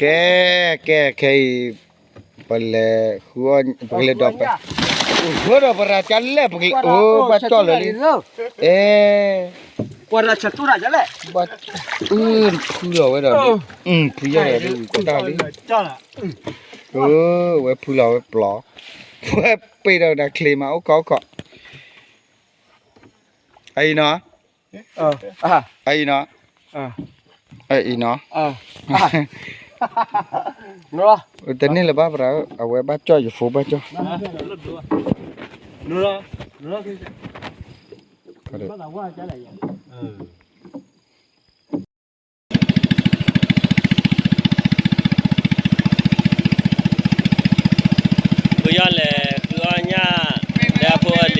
ကဲ, ကဲ, ခဲအံၤ ပလဲၤဃုအီၣ် ပကလဲၤဒီးပ ဃုဒီးပရၤကလဲၣ် ပကလဲၤ အိၣ် ဘၣ်ကၠီၣ်လၢာ်လံ, အဲ ဘၣ် အု ဖုလီၤဝဲဒီးလံ, ဖုယီၢ်ဒီးလံ, တၢ်လံ, အဝဲဖုလီၤဝဲပျီ, ဝဲပ့ၤဒီးနၤချ့မး အိၣ်ခိးအိၣ်ခိး, အအံၤနီၤ အအံၤနီၤ, အအံၤနီၤ, တန့ၢ်လၢၤဘၣ်ပရၤ, အဝဲဘၣ်ကၠီၣ်ယဖိဘၣ်ကၠီၣ်, ဖုယီၢ်လဲၤ ဃုအီၣ်ညၣ် ဒီးအဖိအလံၤ,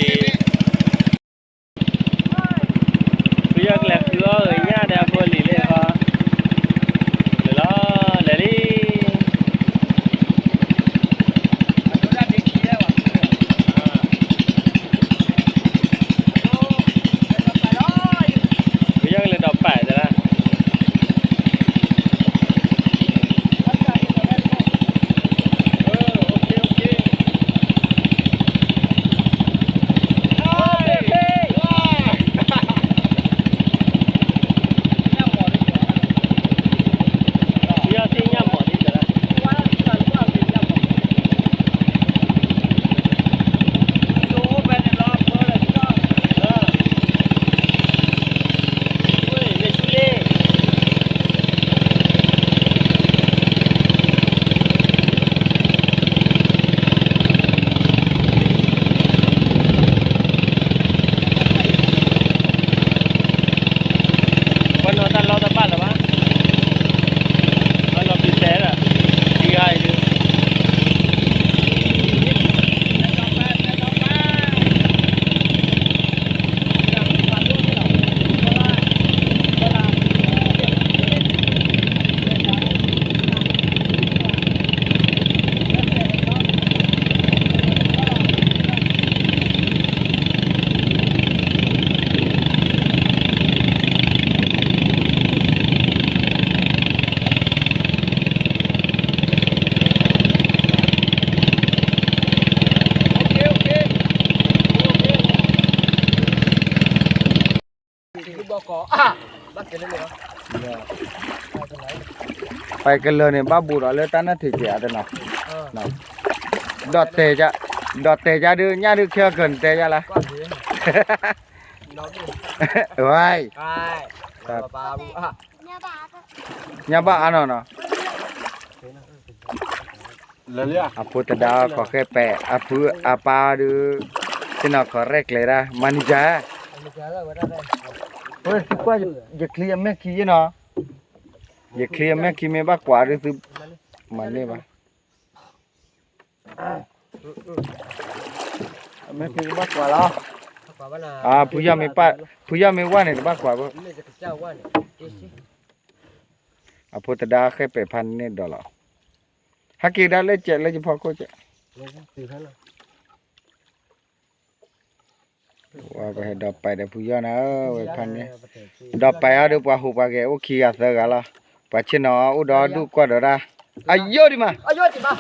ဖုယီၢ်ကလဲၤဃုအီၣ်ညၣ်ဒီးအဖိအလံၤလံဃီ, လဲၤလီၤ, လဲၤလံ. ဖုယီၢ်ကလဲၤဒီးပာ်သရၣ် ပှၤနီၢ်တၢ်လီတဘၣ်လၢၤဘၣ်, ပှၤနီၢ်ပံၤတဲဒၣ်, ဒ်ဂၤအံၤဒုး ပကလၢာ်န့ၣ် ဘၣ်ဘူးဒီးလၢတၢ်နၢ်ထံးကဲးအါတနီၤ, ဒီးတဲ, ဒီးတဲယၤဒုး ညၣ်ဒုးခဲအီၤကၢၤနတဲယၤလၢ, ဝဲ, ညၣ်ဘၣ်အါနီၤနီၤ, အဖိတဒါခီဃဲပဲာ် အဖုအပၢ်ဒုး, သ့ၣ်နီၣ်ခီရဲၣ်ကျဲၤဒၣ် manager, ဝဲသုကွၢ်ယချံအမဲာ်ခံယနီၤ, ယချံအမဲာ်ခံမ့ၢ်ဘၣ်ကွၢ်ဒုးသု, မၤန့ၢ်ဘၣ် မ့ၢ်ဖုကဘၣ်ကွၢ်လီၤ, ဖုယီၢ်မ့ၢ်ပၢ်, ဖုယီၢ်မ့ၢ်ဝၢ်န့ၣ် တဘၣ်ကွၢ်ဘၣ်, အဖိတဒါဃဲပဲာ်ဖးန့ၢ်ဒီးလီၤ, ဟဲက့ၤကဒါလၢကဲးလၢယဖီခိၣ်ကဲး, ဝဲပဟဲဒီးပာ်ဒီးဖုယီၢ်နၤဧၢ, ဝဲဖးန့ၢ်, ဒီးပာ်အီၤဒီးပှၤဟူးပှၤဂဲၤအိၣ်ခံဂၤသၢဂၤလီၤ, ပှၤဆ့ၣ်နီၤအိၣ်ဒီးဒူၣ်ကွၢ်ဒီးဒၣ်, အယိၣ်ဒံးမး, အယိၣ်ဒံး,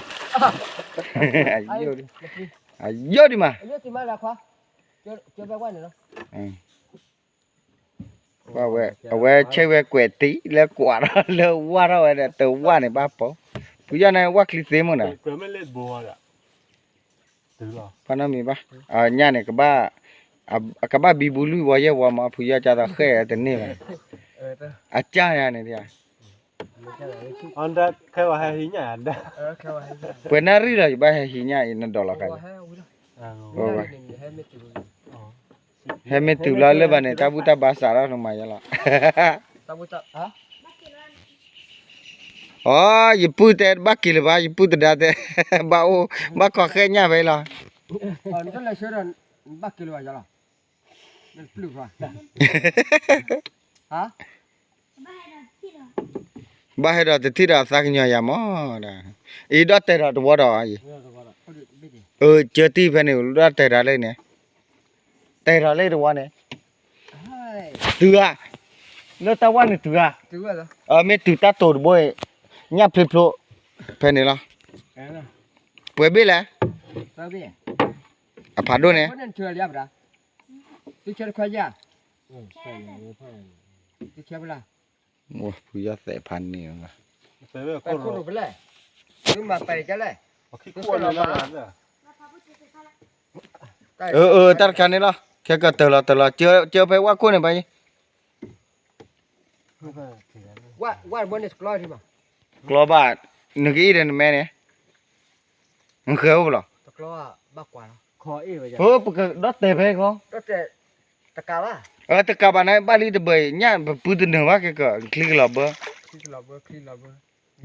အယိၣ်ဒံးမး ဝဲ, အဝဲဆဲးဝဲကွဲးတံၢ်လၢကွၢ်ထီၣ်လၢဝၢ်ထီၣ်ဝဲဒီး တဝၢ်န့ၣ်ဘၣ်ပိာ်, ဖုယီၢ်န့ၣ် ဝၢ်ချံသ့မုၢ်နၤ, ဖးနီတမံၤဘၣ်, ညၣ်န့ၣ် ကဘၣ်ဘံဘူလွံၢ်ဝီယဲၢ်ဝီမး ဖုယီၢ်ကၢ်သိးဃဲၣ်တန့ၢ်ဘၣ်, အကၢ်န့ၣ်န့ၣ်, ပှဲၤနၣ်ရံၣ်လီၤ ယဘၣ်ဟဲဟံးညၣ်အံၤနဒီးလီၤခါ, ဟဲမ့ၢ်တုၤလီၤလၢဘၣ်န့ၣ် တၢ်ဘူၣ်တၢ်ဘါစးထီၣ်နမၤယဲလီၤ, အီ ယပုၢ်တဲဘၣ်က့ၤလၢၤဘၣ် ယပုၢ်တဒါတဲ, ဘၣ်အိၣ် ဘၣ်ခီဃဲၣ်ညၣ်ဖဲအံၤလီၤ, ဘၣ်ဟဲဒီးတထံၣ်ဒီးသးကညီၤယၤမး, အံၤဒီးတဲဒီးတဝီဒီးအံၤ, အၢကၢတံၢ်ဖဲန့ၣ် ဒီးတဲဒီးလၢန့ၣ်, တဲဒီးလၢတဝီန့ၣ်, တုၤဧါ, လၢတၢ်ဝၢ်န့ၣ်တုၤဧါ, မ့ၢ်တုၤတၢ်တိာ်တဘိအံၤ, ညၣ်ဖျိဖျိ, ဖဲန့ၣ်လီၤ. ပှဲၤဘ့ၣ်လဲၣ်, အဖးဒိၣ်န့ၣ်, ဖုယီၢ်သဲးဖးန့ၣ်, အၢ တၢ်တခါန့ၣ်လီၤ, ခဲကတၢၢ်လီၤတၢၢ်လီၤ, ကၢဖဲဝၣ်ခိၣ်န့ၣ်ဘၣ်ယံၤ ကျီဘၣ်, နကအံၣ်ဒီးနမဲန့ၣ်, နဃဲၤအိၣ်ပလီၤ, ပကဒီးတဲာ်ဖဲဃီ, တကးဘၣ်န့ၣ် ဘၣ်လံတဘၢၣ်, ညၣ်ပပုၢ်တနၢၤဘၣ်ကဲကၢၤ ချံကလီၤဘၢ,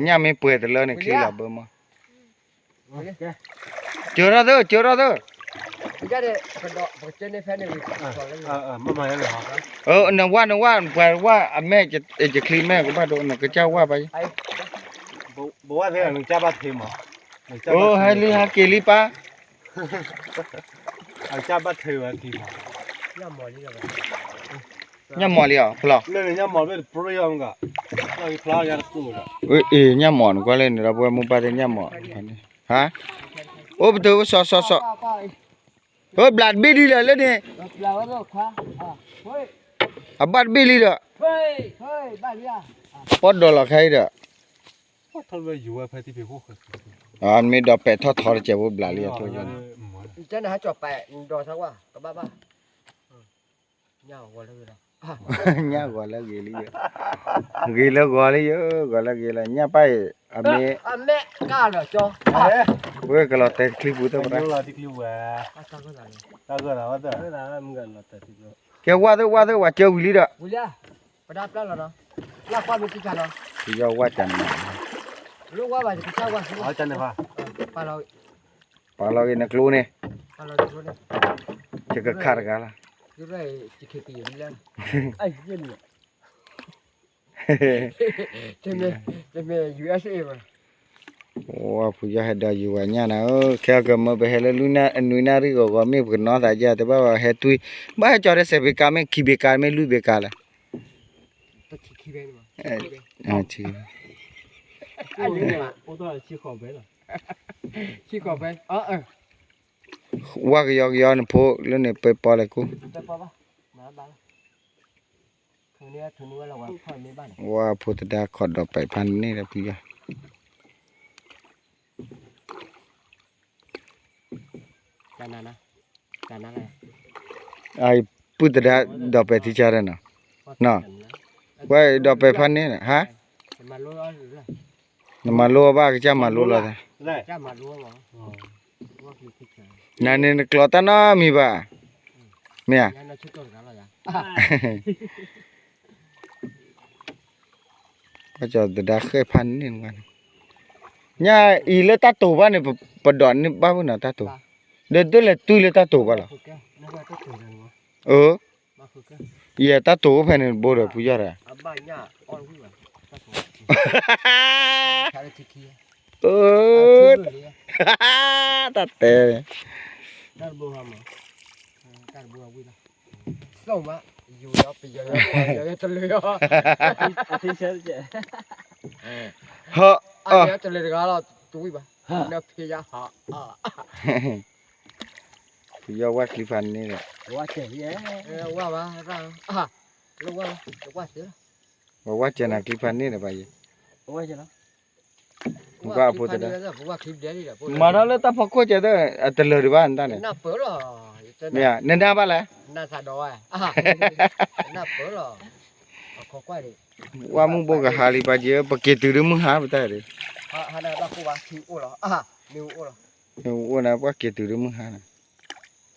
ညၣ်မ့ၢ်ပှဲၤတလၢန့ၣ် ချံလီၤဘၢမး, ကၢထီၣ်သၢ ကၢထီၣ်သၢ နဝၣ် နဝၣ် ပှၤဝၣ်အမဲာ် ယချံမဲာ်ကဘၣ်ဒိး နကစၢ်ဝၣ်ဘၣ်ယံၤ, အိၣ်ဟဲလံဟဲက့ၤလံပၢ်, ညၣ်မီၢ်လံဧါ ဖျီ, ညၣ်မီၢ်နကွၢ်လၢန့ၣ်ဒီး ပဝဲမိၢ်ပၢ်သ့ၣ်ညၣ်မီၢ်, ဟါ, အိၣ်ပတုာ် အိၣ်စီၤစီၤစီၤ, ဘျးတဘ့ၣ်လံဒီးလၢန့ၣ်, အဘၣ်တဘ့ၣ်လံဒီး, ပီၣ်ဒိးလီၤခါအံၤဒီး, မ့ၢ်ဒီးပဲာ်ထီၣ်ထီတကဲးဖိဘျးလံအထိ, ညၣ်ဂီၤလၢဂ့ၤလံ, ဂ့ၤလၢဂီၤလံယၤ, ဂီၤလၢဂ့ၤလၢ ညၣ်ပၢ်အံၤ, အမဲာ်, ပဝဲကလီၤတဲာ်ချံပူၤသၢပရၣ်, ကဲဝၣ်သၢ ဝၣ်သၢ ဝဲကၢဝံၤလံဒီး, ပဒါပျၢ်လီၤနီၤ, ပယီၤဝၣ်တနၤ, လၢဝၣ်ဘၣ်ယကစၢ်ဝၣ်, ပာ်လီၤဂ့ၤနကျိန့ၣ်, ယကခးတဂၤလီၤ, တမ့ၢ် တမ့ၢ် ယူအက်စ်အေ ဘၣ်, ဝၣ်ဖုယီၢ်ဟဲဒီးယူၤဝဲညၣ်နၤဧၢ, ခဲအံၤကမၢပဟဲလၢလွံၢ်နၣ်ရံၣ်ဂီၤဂီၤ မ့ၢ်ပကနီၣ်သးယၤ တဘၣ်ဘၣ်ဟဲတွံၢ်, ဘၣ်ဟဲကၠီၤဒီးစဲးဘ့ကါ မ့ၢ်ခံဘ့ကါ မ့ၢ်လွံၢ်ဘ့ကါလဲၣ်, ဝၣ်ကယီကယီနဖိလၢန့ၣ် ပပီလဲၣ်ကူၣ် ဝၣ်ဖိသဒါခီၣ်ဒီးပဲာ်ဖးန့ၣ်ဒီးဖုယီၢ်, ပုၢ်သဒါဒီးပဲာ်ထံဆါဒီးနီၤ, ဝဲဒီးပဲာ်ဖးန့ၣ်, ဟါ, နမၤလိဘၣ်ကစၢ်မၤလိလီၤသး, နန့ၣ်နကျိးတၢ်နီတမံၤဘၣ်, မ့ၢ်ဧါ ပှၤကၠီၤသဒါဃဲၣ်ဖးန့ၣ်, ညၣ်အံၤလၢတၢ်တိာ်ဘၣ်န့ၣ် ပဒိးန့ၢ်ဘၣ်ဖုနီၤတၢ်တိာ်, ဒီးဒ်လဲၣ်တွံၢ်လၢတၢ်တိာ်ဘၣ်လီၤ, အၢ, ယဲတၢ်တိာ်အိၣ်ဖဲန့ၣ်ဘိဒီးဖုယီၢ်ဒီး, အၢ, တၢ်တဲန့ၣ် ဟၢ, ဖုယီၢ်ဝၣ်ချံဖးန့ၣ်ဒီး, ဝၣ်ဝၣ်ကဲနၤချံဖးန့ၣ်ဒီးဘၣ်ယဲ, နကွၢ်အဖိသဒါ, မၤထီၣ်လၢတၢ်ဖီခိၣ်ကဲသၢ, အတလၢာ်ဒံးဘၣ်နတၢ်န့ၣ်, မ့ၢ်ဧါ နနၢ်ဘၣ်လဲၣ်, ဝၣ်မုၢ်ဘိကဟါလံပာ်က့ၤ ပက့ၤတုၤဒ်မုၢ်ဟါပတၢ်ဒံး, အိၣ်နၤ ပှၤက့ၤတုၤဒ်မုၢ်ဟါန့ၣ်,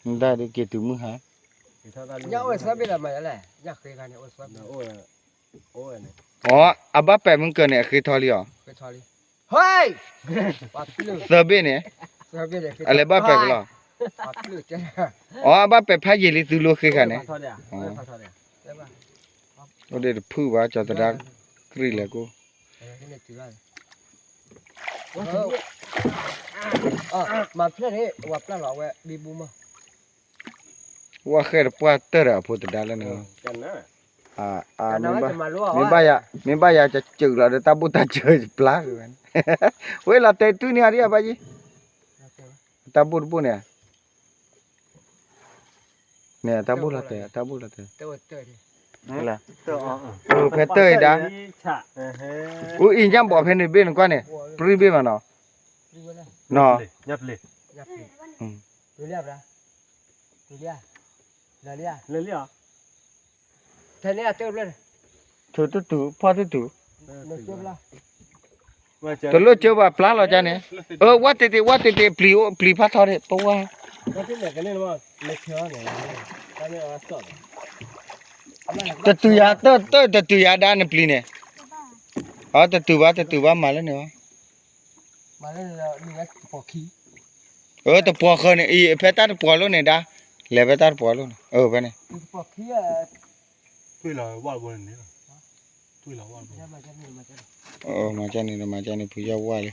နတၢ်ဒ်က့ၤတုၤမုၢ်ဟါ, ညၣ်အိၣ်သၢဘ့ၣ်လီၤမးလဲၣ်, ညၣ်ဃ့ခါန့ၣ်အိၣ်သၢဘ့ၣ်, အီ အဘၣ်ပဲာ်မုၢ်ကၢၤန့ၣ် အဃ့ထီလံအီၤ, သၢဘ့ၣ်န့ၣ်, အလဲၤဘၣ်ပဲာ်ကလီၤ, အီ အဘၣ်ပဲာ်ဖးယံာ်လံသုလိဃ့ခါန့ၣ်, အိၣ်ဒ်တဖုၣ်ဘၣ် ကၠီၤသဒါကြံၢ်လဲၤကိၣ် ဝၣ်ဃဲၣ်တပှၢ်တၢၢ်ဒီးအဖိသဒါလၢန့ၣ်, မ့ၢ်ဘၣ်ယၤ မ့ၢ်ဘၣ်ယၤကစၢၢ်လီၤဒီးတၢ်ဘိၣ်တၢ်စၢၢ်ပျါဝဲ, ဝဲလီၤတဲာ်တုၤန့ၢ်အီၤဒံးအဘၣ်ယံၤ, တၢ်ဘိၣ်တဘိၣ်န့ၣ်, န့ၣ်တၢ်ဘိၣ်လီၤတဲာ် တၢ်ဘိၣ်လီၤတဲာ်, ဖဲတၢၢ်အံၤဒၣ်, အိၣ်အံၤညၣ်ဘီၣ်ဖဲန့ၣ်ဘ့ၣ်နကွၢ်န့ၣ်, ပြံဘ့ၣ်မးနီၤ, နီၤ ထုးတတူၢ် ဖီၣ်တတူၢ်, တလိၣ်ကၢဘၣ်ပျါလီၤကန့ၣ်, အၢ ဝါတ့ၢ်တ့ၢ် ဝါတ့ၢ်တ့ၢ် ပျံၤအိၣ် ပျံၤဖးထီန့ၣ် ပဝါ, တတုၤယၤ တတုၤယၤဒၣ်နပျံၤန့ၣ်, အတတုၤဘၣ် တတုၤဘၣ် မၤလၢန့ၣ်ဘၣ်, အၢ တပှီၤဃၢၤန့ၣ် အံၤ ဖဲတၢ်တပှီၤလိၣ်န့ၣ်ဒၣ်, လဲၤဖဲတၢ်တပှီၤလိၣ်န့ၣ် အၢ ဖဲန့ၣ် မၤကန့ၣ် မၤကန့ၣ် ဖုယီၢ်ဝါလံ,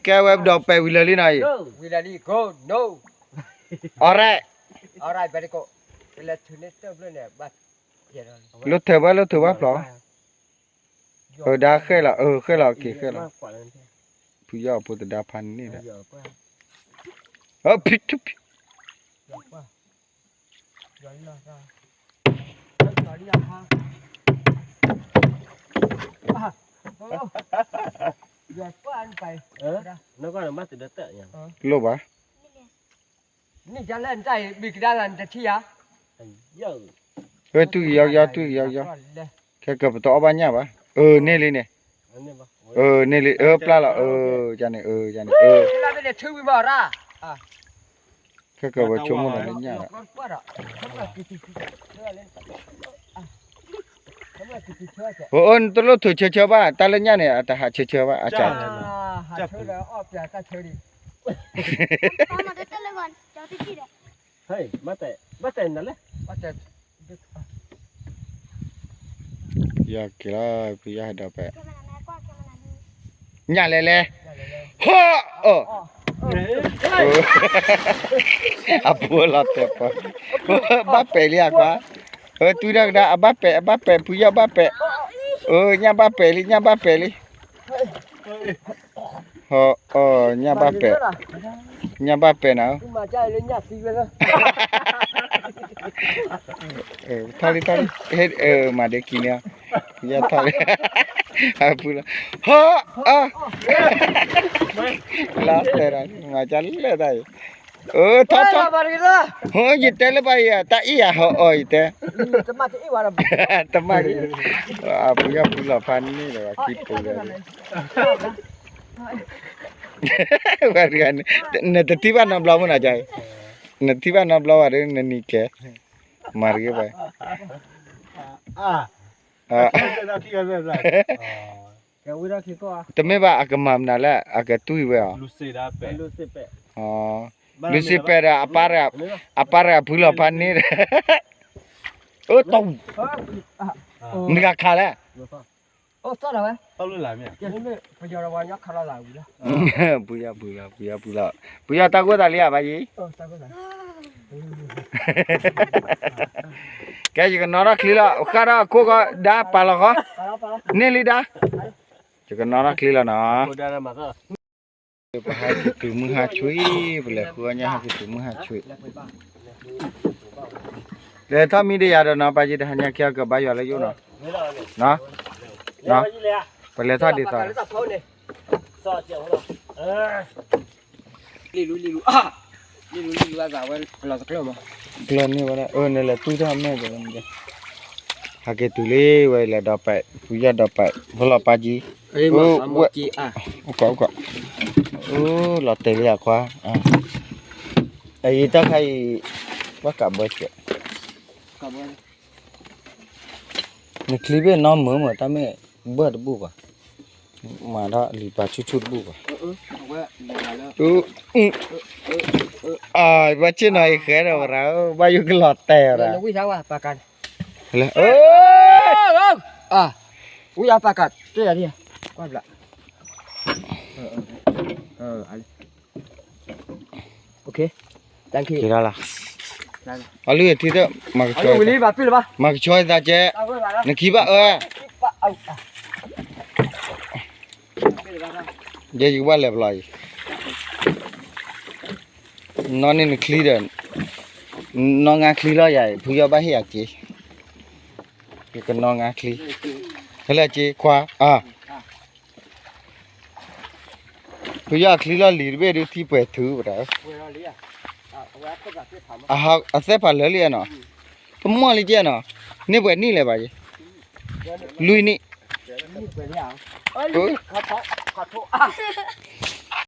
ကဲဝဲပဒီးပဲာ်ဝံၤလၢာ်လံနီၤအံၤ, alright, လိၣ်ထၢဘၣ် လိၣ်ထၢဘၣ်ဖျိး, အၢ ဒါဃဲၣ်လီၤ အၢ ဃဲၣ်လီၤ က့ၤဃဲၣ်လီၤ, ဖုယီၢ်အဖိတဒါဖးန့ၣ်ဒီး, ဖု လိၣ်ဘၣ်, ဝဲတူၢ်က့ၤယီယီ တူၢ်က့ၤယီယီ, ခဲကပတအီၣ်ဘၣ်ညၣ်ဘၣ်, အၢ န့ၢ်လံန့ၣ်, အၢ န့ၢ်လံ အၢ ပျၢ်လီၤ အၢ ယန့ၣ် အၢ ယန့ၣ် အၢ ခဲကဝဲဆိကမိၣ်လီၤလၢညၣ်လီၤ, အၢ နတလိၣ်ထုးဆၢဆၢဘၣ် တၢ်လၢညၣ်န့ၣ် အတဟးဆၢဆၢဘၣ် အကၢ် ယီက့ၤလီၤ ဖုယီၢ်ဟဲဒီးပဲာ်, ညၣ်လဲၤလဲၤ, ဟီၣ်အီၣ်, အဖိလီၤတဲာ်ပီၤ, ဘၣ်ပဲာ်လံအကွၢ်, အၢ တုၤဒၣ်ကဒါ အဘၣ်ပဲာ် အဘၣ်ပဲာ် ဖုယီၢ်ဘၣ်ပဲာ်, အၢ ညၣ်ဘၣ်ပဲာ်လံ ညၣ်ဘၣ်ပဲာ်လံ, ဟီၣ်အီၣ် ညၣ်ဘၣ်ပဲာ်, ညၣ်ဘၣ်ပဲာ်နၤဧၢ ထီၣ်လံထီၣ်လံ, မၤဒ့ကံန့ၣ်, ယထီၣ်လံ, ဖုလီၤ, ဟီၣ်အီၣ်, လီၤတဲာ်ဒီး မၤကလဲၣ်တၢ်အံၤ, အၢ ထီၣ်ထီၣ်, ဟိ ယတဲလၢပှၤအံၤ တၢ်အံၣ်ယၤဟီၣ်အီၣ်ယတဲ, တမၣ်, ဖုယီၢ်ဖုလီၤဖးန့ၣ်ဒီး ခံပူၤလီၤ, ဝဲတဂၤန့ၣ် နတထံၣ်ဘၣ်နီတဘျီမ့ၢ်နီၤ, နထံၣ်ဘၣ်နီတဘျီဘၣ်ဒီး နနံၤကဲ, မၤတဂ့ၤဘၣ်, တမ့ၢ်ဘၣ် အကမၤမနုၤလဲၣ် အကတွံၢ်ဝဲအီၤ, လူၤစ့ပဲာ်ဒီး အပၢ်တဂၤဖုလီၤဖးန့ၣ်ဒီး, အၢ တၢ်, မတၤဂၤခးလဲၣ် ပယီၤတဝါညီခးလီၤလၢဝံၤလီၤ, ပယီၤပယီၤပယီၤပယီၤ, ပယီၤတၢ်ဂိၢ်သးလံဧါ ဘၣ်ယံၤ, ကဲ ယကနီၣ်ထီၣ်ချံလီၤ ဃၣ်ဒီးအခိၣ်ဃီ ဒါပာ်လီၤဃီ, န့ၢ်လံဒါ, ယကနီၣ်ထီၣ်ချံလီၤနီၤ, ပဟဲက့ၤတုၤမုၢ်ဟါဆွံ, ပလဲၤဃုအီၣ်ညၣ် ဟဲက့ၤတုၤမုၢ်ဟါဆွံ, လဲၤထီၣ်မံဒံးယၤဒီးနီၤ ပာ်ယံၤ တဟါညါခံအကဘါယွၤလၢယအိၣ်နီၤ, ပလဲၤထီၣ်ဒ်သိး လံလူလံလူ, လံလူလံလူအသးဝဲလီၤတကျၢၢ်မး, ကျၢၢ်န့ၢ်ဝဲဒၣ် အၢ နလဲၤတူၢ်တၢ်မဲာ်ကလၢမ့ၢ်, ဟဲက့ၤတုၤလံဝဲလဲၤဒီးပဲာ် ဖုယီၢ်ဒီးပဲာ် ဖီလီၤပာ်ကံ, အိၣ်ကီးအိၣ်ကီး, အိၣ်လီၤတဲာ်လံအခွါ, အအံၤတၢ်ခါအံၤ, ဘၣ်ကးဘၢစဲး နချံဘ့ၣ်နီၢ်မုာ်မုာ် တၢ်မ့ၢ်ဘၢၣ်တဘူၣ်ဘၣ်, မၤထီၣ်လံာ်ပာ်ဆူၣ်ဆူၣ်တဘူၣ်ဘၣ်, အဘၣ်ဆ့ၣ်နီၤအံၤဃဲဒီးဝဲဒၣ်, ဘၣ်ယိၣ်ကလီၤတဲာ်ဝဲဒၣ်, ဝံယပာ်ကးတ့ၢ်ယၤဒ်, ကွၢ်ဘျး, အ, က့ၤလီၤလီၤ, အီၤလၢထံတၢ်, မၤကဆှီ, မၤကဆှီသးကဲ, နခံဘၣ်အၢ, ယဲယကဘၣ်လဲၤပလီၢ်အံၤ, နီၢ်န့ၢ်နချံဒီး, နီၢ်ငါချံလီၤယၤ, ဖုယီၢ်ဘၣ်ဟ့ၣ်ယၤက့ၤ, ယကနီၢ်ငါချံ, ဟဲလၢက့ၤခွါ, ဖုယီၢ်ချံလီၢ်လံၤတဘ့ၣ်ဒုးထံပှဲၤထုပတၢ်, အသဲၣ်ဖးလၢာ်လံနီၤ, တမီၢ်လံကဲနီၤ, န့ၢ်ပှဲၤနံၣ်လဲၣ်ဘၣ်ယဲ, လွံၢ်နံၣ်,